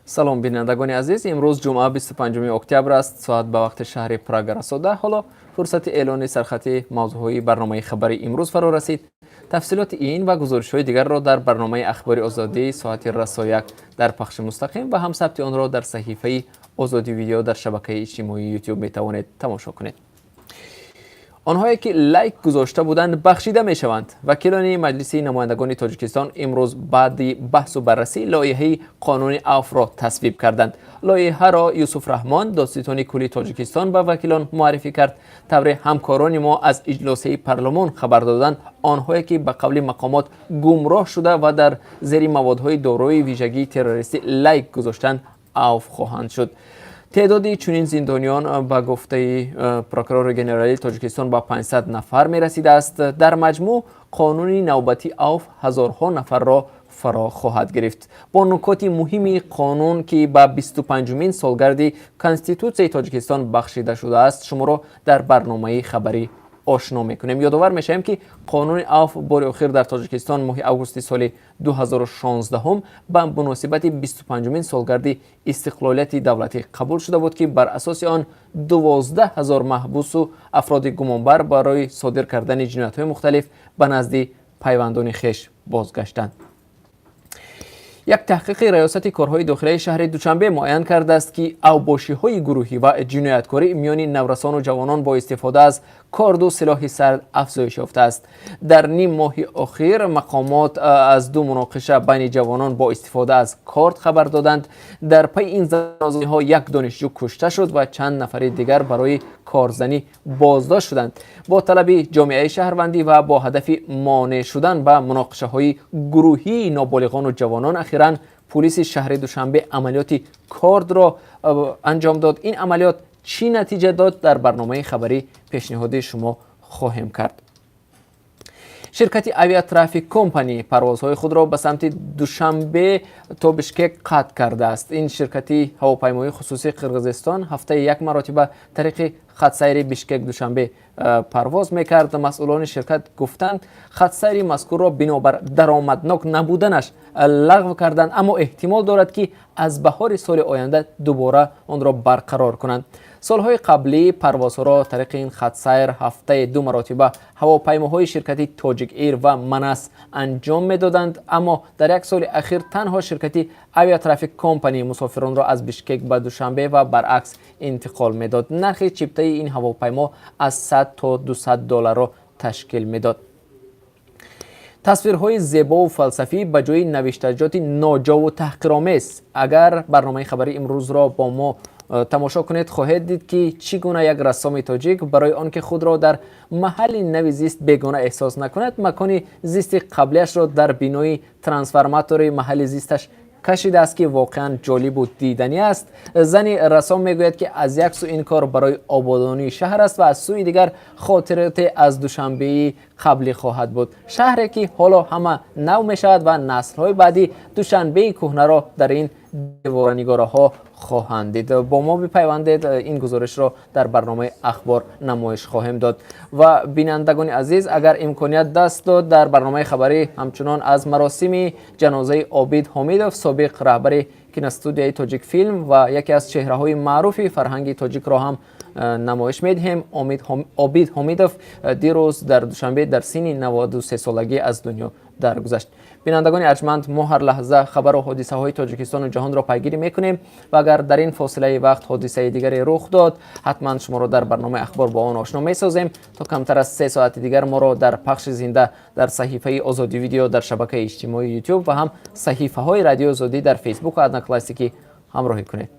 Салом, бинандагони азиз. Имрӯз ҷумъа, 25 октябр аст. Соат ба вақти шаҳри Прага расода. Ҳоло фурсати эълони сархати мавзӯъҳои барномаи хабари имрӯз фаро расид. Тафсилоти ин ва гузоришҳои дигарро дар барномаи Ахбори Озодӣ соати расо 1 дар пахши мустақим ва ҳам сабти онро дар саҳифаи Озодӣ Видео дар шабакаи иҷтимоии Ютуб метавонед тамошо кунед. Онҳое ки лайк гузошта буданд, бахшида мешаванд. Вакилони Маҷлиси намояндагони Тоҷикистон имрӯз баъди баҳсу баррасӣ лоиҳаи қонуни авфро тасвиб карданд. Лоиҳаро Юсуф Раҳмон, додситони кулли Тоҷикистон, ба вакилон муаррифӣ кард. Тавре ҳамкорони мо аз иҷлосияи парлумон хабар доданд, онҳое ки ба қавли мақомот гумроҳ шуда ва дар зери маводҳои дорои вижагии террористӣ лайк гузоштанд, авф хоҳанд шуд. Теъдоди чунин зиндониён, ба гуфтаи прокурори генералии Тоҷикистон, ба 500 нафар мерасидааст. Дар маҷмӯъ қонуни навбати авф ҳазорҳо нафарро фаро хоҳад гирифт. Бо нукоти муҳими қонун, ки ба 25-умин солгарди Конститутсияи Тоҷикистон бахшида шудааст, шуморо дар барномаи хабарӣ ошно мекунем. Ёдовар мешавем, ки қонуни авф бори охир дар Тоҷикистон моҳи августи соли 2016 ба муносибати 25-умин солгарди истиқлолияти давлатӣ қабул шуда буд, ки бар асоси он 12 ҳазор маҳбусу афроди гумонбар барои содир кардани ҷиноятҳои мухталиф ба назди пайвандони хеш бозгаштанд. Як таҳқиқи Раёсати корҳои дохилаи шаҳри Душанбе муайян кардааст, ки авбошиҳои гурӯҳӣ ва ҷинояткорӣ миёни наврасону ҷавонон бо истифода аз корду силоҳи сард афзоиш ёфтааст. Дар ним моҳи охир мақомот аз ду муноқиша байни ҷавонон бо истифода аз корд хабар доданд. Дар пайи ин занозаниҳо як донишҷӯ кушта шуд ва чанд нафари дигар барои корзанӣ боздошт шуданд. Бо талаби ҷомеаи шаҳрвандӣ ва бо ҳадафи монеъ шудан ба муноқишаҳои гурӯҳии ноболиғону ҷавонон, ахиран пулиси шаҳри Душанбе амалиёти кордро анҷом дод. Ин амалиёт чӣ натиҷа дод, дар барномаи хабарӣ пешниҳоди шумо хоҳем кард. Ширкати Авиатрафик Компани парвозҳои худро ба самти Душанбе то Бишкек қатъ кардааст. Ин ширкати ҳавопаймоии хусусии Қирғизистон ҳафтаи як маротиба тариқи хатсайри Бишкек Душанбе парвоз мекард. Масъулони ширкат гуфтанд, хатсайри мазкурро бинобар даромаднок набуданаш лағв карданд, аммо эҳтимол дорад, ки аз баҳори соли оянда дубора онро барқарор кунанд. Солҳои қаблӣ парвозҳоро тариқи ин хатсайр ҳафтаи ду маротиба ҳавопаймоҳои ширкати Тоҷик Эйр ва Манас анҷом медоданд, аммо дар як соли ахир танҳо ширкати Авиатрафик Компани мусофиронро аз Бишкек ба Душанбе ва баръакс интиқол медод. Нархи чиптаи ин ҳавопаймо аз 100 то 200 долларро ташкил медод. Тасвирҳои зебову фалсафӣ ба ҷои навиштаҷоти ноҷову таҳқиромез. Агар барномаи хабари имрӯзро бо мо тамошо кунед, хоҳед дид, ки чӣ гуна як рассоми тоҷик барои он ки худро дар маҳалли нави зист бегона эҳсос накунад, макони зисти қаблиашро дар бинои трансформатори маҳалли зисташ кашидааст, ки воқеан ҷолибу диданӣ аст. Зани рассом мегӯяд, ки аз як сӯ ин кор барои ободонии шаҳр аст ва аз сӯи дигар хотироте аз Душанбеи қаблӣ хоҳад буд, шаҳре ки ҳоло ҳама нав мешавад ва наслҳои баъдӣ Душанбеи кӯҳнаро дар ин деворанигораҳо хоҳанд дид. Бо мо бипайвандед, ин гузоришро дар барномаи ахбор намоиш хоҳем дод. Ва бинандагони азиз, агар имконият даст дод, дар барномаи хабарӣ ҳамчунон аз маросими ҷанозаи Обид Ҳомидов, собиқ раҳбари киностудияи Тоҷикфилм ва яке аз чеҳраҳои маъруфи фарҳанги тоҷикро ҳам намоиш медиҳем. Обид Ҳомидов дирӯз дар Душанбе дар синни 93 солагӣ аз дунё даргузашт. Бинандагони арҷманд, мо ҳар лаҳза хабару ҳодисаҳои Тоҷикистону ҷаҳонро пайгирӣ мекунем ва агар дар ин фосилаи вақт ҳодисаи дигаре рух дод, ҳатман шуморо дар барномаи ахбор бо он ошно месозем. То камтар аз 3 соати дигар моро дар пахши зинда дар саҳифаи Озодӣ Видео дар шабакаи иҷтимоии Ютуб ва ҳам саҳифаҳои Радиои Озодӣ дар Фейсбуку Одноклассники ҳамроҳӣ кунед.